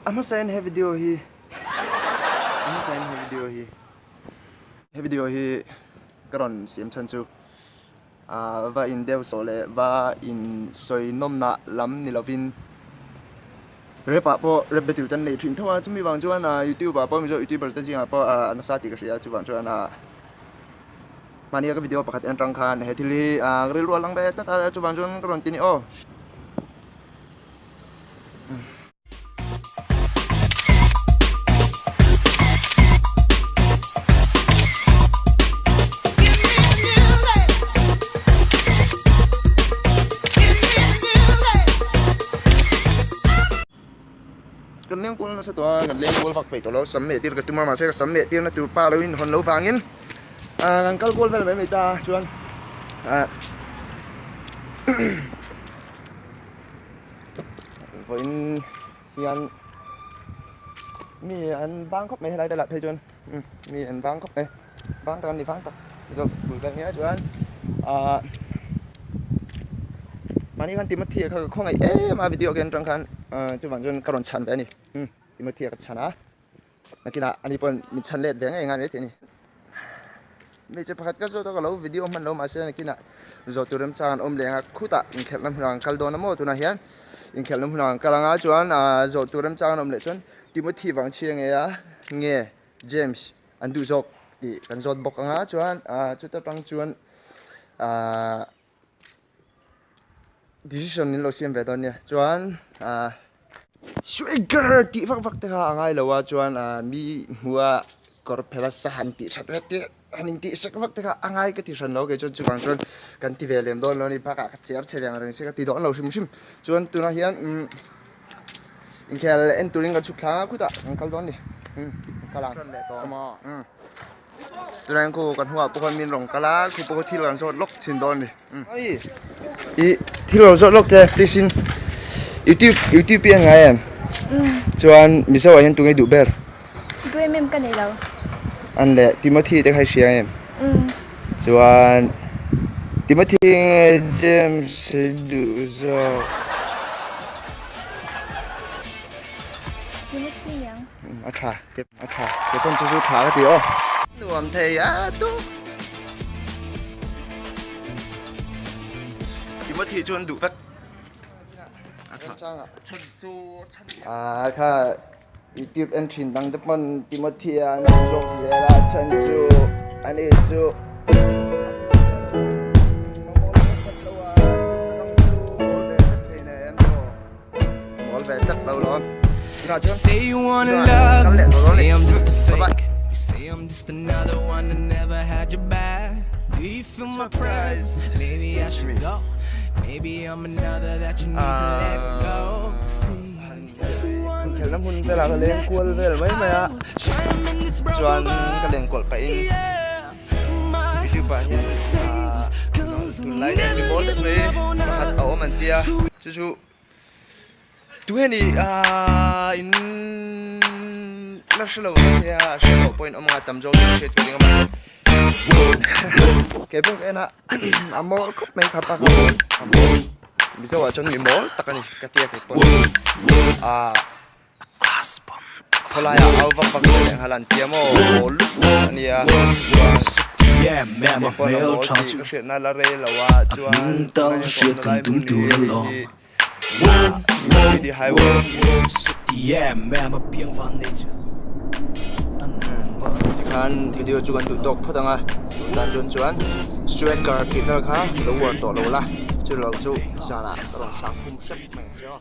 A hmasa in he video hi a hmasa in he video hi he video hi ka rawn siam chhan chu ah va in deuh sawh leh va in sawi nawmna lam ni lovin rap ah pawh rap battle te an nei thin tho a chumi vang chuan ah youtube ah pawh mizo youtuber te zingah pawh ah a nasa tih ka hria chuvang chuan ah mahnia ka video pakhat en atang khan he thil hi ah rilru a lang ve tlat a chuvang chuan ka rawn ti ni aw. Kan leng kual nasa tawh a kan leng kual vak peih tawh lo sam meh tir ka tum a mahse ka sam meh tirna tur pa lo in hawn lo vangin ah kan kal kual vel mai mai ta a chuan ah Vawiin hian mi an vang khawp mai helai te lah phei chuan mi an vang khawp mai vang tak an ni vang tak zawk bul vel nia chuan ahh mahni khan Timothy a kha ka khawngaih em a video ka en atang khan ahh chuvang chuan ka rawn chhan ve a ni Timothy a ka chhan a. Nakinah ani pawhin min chhan let ve ngei ngai maithei a ni. Hmeichhe pakhat ka zawt a ka lo video hman lo mahse nakinah zawh tur remchang an awm leh ang a khutah inkhelhna hmunah an kal dawn a maw tunah hian inkhelhna hmunah an kal ang a chuan ah zawh tur remchang an awm leh chuan Timothy vang chhia nge a nge James an duh zawk tih kan zawt bawk ang a chuan ah chuta tang chuan ah. Decision in lo siam ve dawn nia chuan ah swagger tih vak vak te kha a ngai lo a chuan ah mi hmuha kawr phela sa han tih that vek te han intih sak vak te kha a ngai ka ti hran lo kei chuan chuvang chuan kan ti ve lem dawn lo a ni bakah ka cher chhe liang reng se ka ti dawn lo hrim hrim chuan tunah hian umm inkhel en turin kan chhuk thlang a khutah kan kal dawn a ni umm kan kal ang come on umm. Tunah hian khu kan hnungah pawh khan min rawn kal a khu pawh thil kan zawt lawk chin dawn a ni ih thil rawn zawt lawk che please in youtube youtube hi a ngai em chuan mizo ah hian tunge duh ber duh em em ka nei lo an leh Timothy te kha i hria em chuan Timothy nge James duh zawk Timothy niang a tha. A tha, ke pawn chu chu tha ka ti aw. Nuam thei a tu. Timothy chu an duh vek. A tha. Ah kha YouTube en thin dang te pawn Timothy a an duh zawk zel a chhan chu ani chu. Say you wanna love me, say I'm just a fake. You say I'm just another one that never had your back. Do you feel my presence? Maybe I should go. Maybe I'm another that you need to let go. See, Inkhelhna hmun velah ka leng kual vel mai mai a chuan ka leng kual pahin youtube ah hian tunlai hian mi mawl deuh mai pakhat a awm an tia chu chu Tunge ni aaa in la hre lo mai a hre loh pawhin awm anga tam zawk in hriat ka ring a mahse kei pawh ka en a a mawl khawp mai kha pa kha a mawl mizo ah chuan mi mawl tak a ni ka tia kei pawh aaa khawlai ah au vak vak leh nghal an tia maw mawl lutuk a nia kei pawh a mawl tih ka hriatna la rei lo a chuan tunah hian ka awmna lai hmun hi hei hi. Tikhan video chu kan duh tawk phawt ang a tunah chuan chuan striker tih vel kha lo uar tawh lo la chu lo chu zanah ka rawn hrang khum hrep mai ang che aw.